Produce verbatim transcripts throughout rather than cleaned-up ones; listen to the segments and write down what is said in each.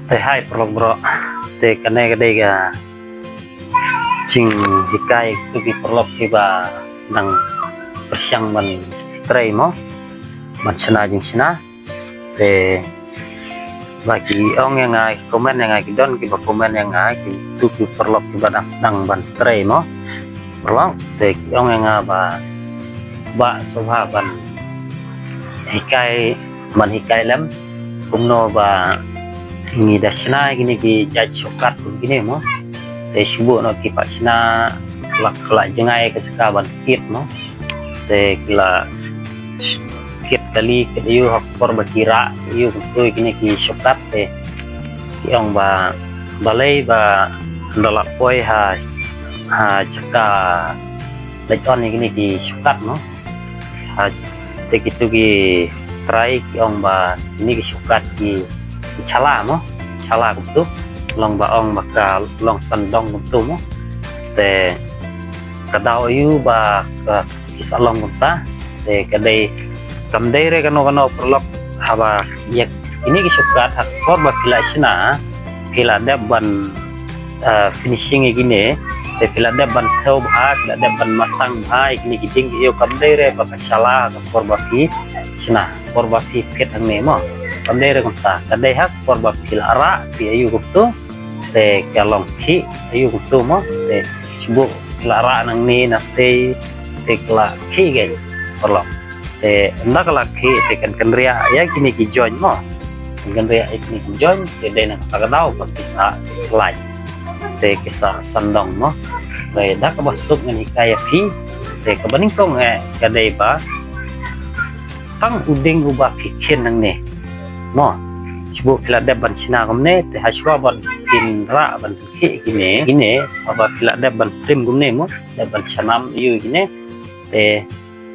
Te hai paralok baroh. Te kane ka dei ka jinghikai ïa ki paralok kiba dang pyrshang ban trei mo, ban shna jingshna. Te ba ki ong ïa nga, ki comment ïa nga, ki don kiba comment ïa nga, ki tu ki paralok kiba dang, dang ban trei mo. Paralok, te ki ong ïa nga ba, ba sngewbha ban hikai, ban hikai lem kumno ba ngi da shna ïa kine ki jait shortcut kum kine mo. Te shu buh noh ki pah shna, la, la jngai ka jaka ban kit mo. Te ki la kit kali kit aiu ha por ba ki rah aiu kumtu ïa kine ki shortcut. Te ki ong ba balei ba ynda la poi ha, ha jaka leit on ïa kine ki shortcut mo. Ha, te kitu ki trai ki ong ba kine ki shortcut ki, ki shala mo, shala kumtu. Long ba ong ba ka long sandong kumtu mo. Te ka daw aiu ba ka, ki sa long kumta. Te ka dei, kam dei re kano kano paralok, haba ïa kine ki shortcut ha ka por ba phi la shna, phi la dep ban, eh, finishing ïa kine. Te phi la dep ban thew bha, phi la dep ban matang bha ïa kine ki ding ki aiu. Kam dei re ba ka shala ha ka por ba phi shna, por ba phi peit hangne mo. Kam dei re kumta, ka dei ha ka por ba phi la rah phi aiu kumtu. Te ka long khih aiu kumtu mo. Te shu buh, phi la rah nangne na tei, te ka la khih kein paralok. Te ynda ka la khih te kan kynriah ïa kine ki join mo. Kan kynriah ïa kine ki join, te dei na kata ka daw ba ki sa lait. Te ki sa sandong mo. Te da kaba suk ngan hikai ïa phi. Te kaba nyngkong eh ka dei ba tang u dieng uba phi khien nangne mo. Shu buh, phi la dep ban shna kumne, te hashwa ban phin rah ban khih kine, kine, haba phi la dep ban trim kumne mo, dep ban shanam aiu kine. Te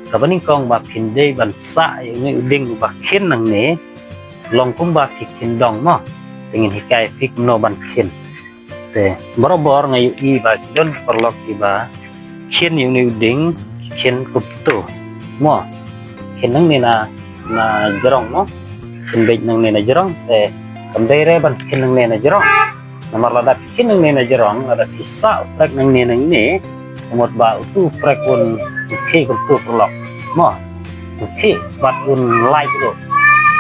kaba nyngkong ba phin dei ban sah ïa une u dieng uba khien nangne, long kumba phi khien dong mo. Te ngin hikai phi kumno ban khien. Te barabor nga ïohi ba ki don ki paralok kiba khien ïa une u dieng, ki khien kumtu mo. Khien nangne na, na jrong mo. Khien beit nangne na jrong, te kam dei re ban khien nangne na jrong. Namar lada phi khien nangne na jrong, lada phi sah u prek nangne nangne, ka mut ba utu u prek un khih kumtu paralok mo. Un khih bad un lait ruh.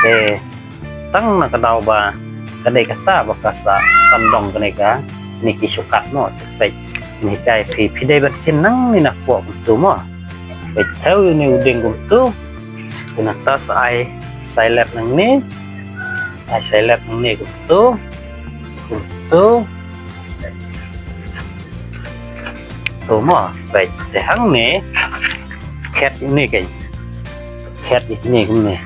Te tang na ka daw ba ka dei kata ba ka sa sandong kane ka, kine ki shortcut mo. Te peit, ngi hikai phi, phi dei ban khien nangne na kpoh kumtu mo. Peit, thew ïa une u dieng kumtu. Te nangta sa ai sailet nangne. Ai sailet nangne kumtu. Kumtu. To mo, peit, te hangne khet ïa une kein. Khet ïa une kumne.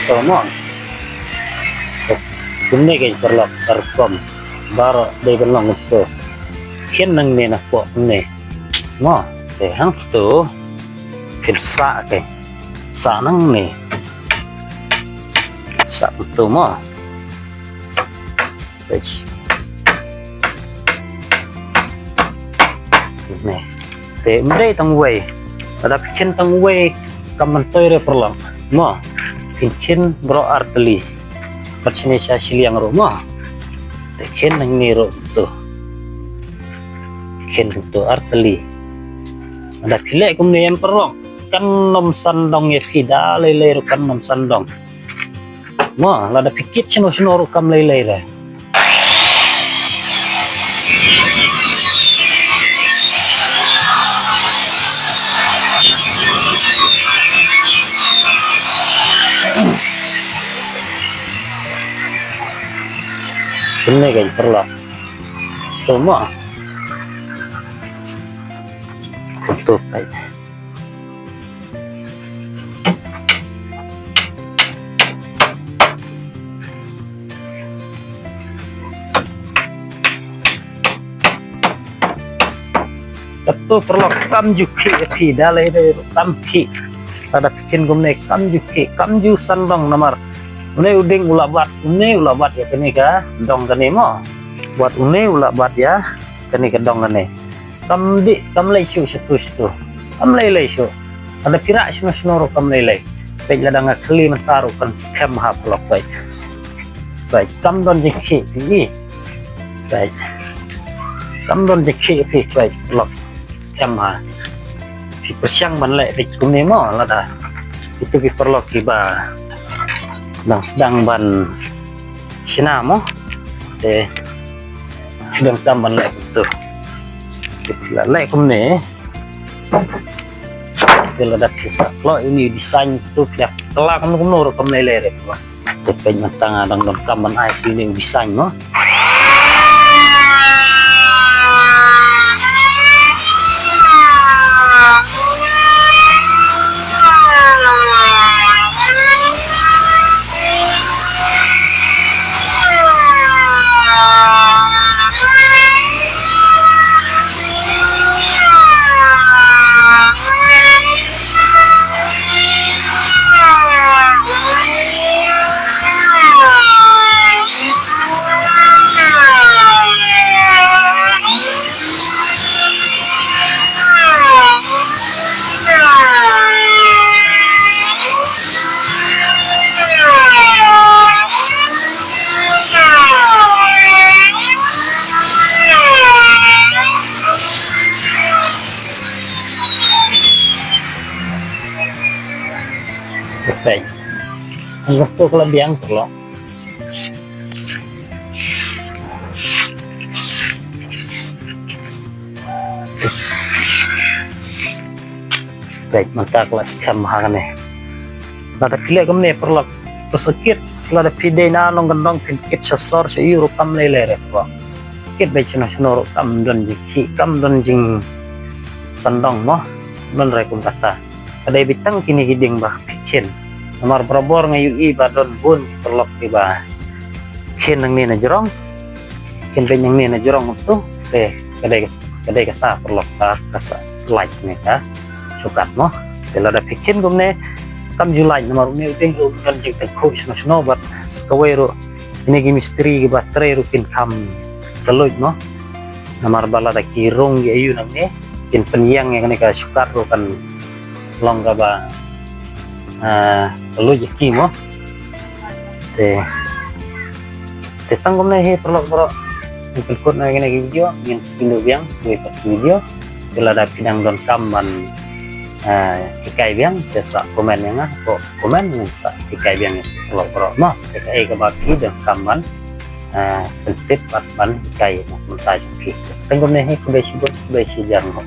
To mo. Kumne kein paralok, ka rukom baroh dei ban long kumtu. Khien nangne na kpoh kumne mo. Te hangtu phin sah kein. Sah nangne. Sah kumtu mo. Peit. Kumne. Te ym dei tang uwei. Lada phi khien tang uwei kam myntoi re paralok mo. Phin khien baroh ar tylli. Bad shane sha shiliang ruh mo. Te khien nangne ruh kumtu. Khien kumtu ar tylli. Lada phi leh kumne em paralok, kan ym sandong ïa phi, da lei lei ruh kan ym sandong. Mo, lada phi kit shano shano ruh kam lei lei re. Kumne kein paralok. To mo. Kumtu peit. Kato paralok kam ju khih ïa phi, da lei lei ruh kam khih. Lada phi khien kumne kam ju khih, kam ju sandong namar une u dieng u la bat, une u la bat ïa kane ka dong kane mo. Wat une u la bat ïa kane ka dong kane. Kam dih, kam lei shuh shatu shatu. Kam lei lei shuh. Lada phi rah shano shano ruh kam lei lei. Peit lada nga khlieh mynta ruh kan skhem ha paralok peit. Peit, kam don jingkhih phi. Peit. Kam don jingkhih phi, peit, paralok. Skhem ha. Phi pyrshang ban leh beit kumne mo lada. Itu ki paralok kiba dang sdang ban shna mo. Te phi donkam ban leh kumtu. Phi la leh kumne. Te lada phi sa kloi uni design tu phi kylla kumno kumno ruh kam lei lei re. Te peit mynta nga dang donkam ban ai sa uni design mo. Peit. Hangto ka la biang paralok. Peit mynta ka la skhem ha kane. Lada phi leh kumne paralok. To sa kit lada phi dei na nongkyndong phin kit sha sor sha ïew ruh kam lei lei re paralok. Kit beit shano shano ruh kam don jingkhih, kam don jingsandong mo. Don re kum kata. Ka dei beit tang kine ki dieng ba phi khin. Namar barabor nga ïohi ba don bun ki paralok kiba khin nangne na jrong. Khin beit nangne na jrong tu. Te ka dei, ka dei kata paralok ka, ka sa lait ne ka shortcut mo. Te lada phi khin kumne kam ju lait namar une u dieng ruh don jingtyngkhuh shano shano bad sa kawei ruh ine ki mistri kiba trei ruh kin kham kylluid mo. Namar ba lada ki rung ïa ïew nangne kin pynïeng ïa kane ka shortcut ruh kan long kaba, ah, kylluid ïa ki mo. Te, te tang kumne hi paralok baroh. Ngin pynkut noh ïa kane ka video, ngin sa ïakynduh biang ha kawei pat ka video. Te lada phi dang donkam ban, ah, hikai biang, te sa comment ïa nga, ko comment ngin sa hikai biang ïa paralok baroh mo. Te kaei kaba phi donkam ban, ah, pyntip bad ban hikai ïa nga mynta jong phi. Tang kumne hi, khublei shibun, khublei shihajar nguh.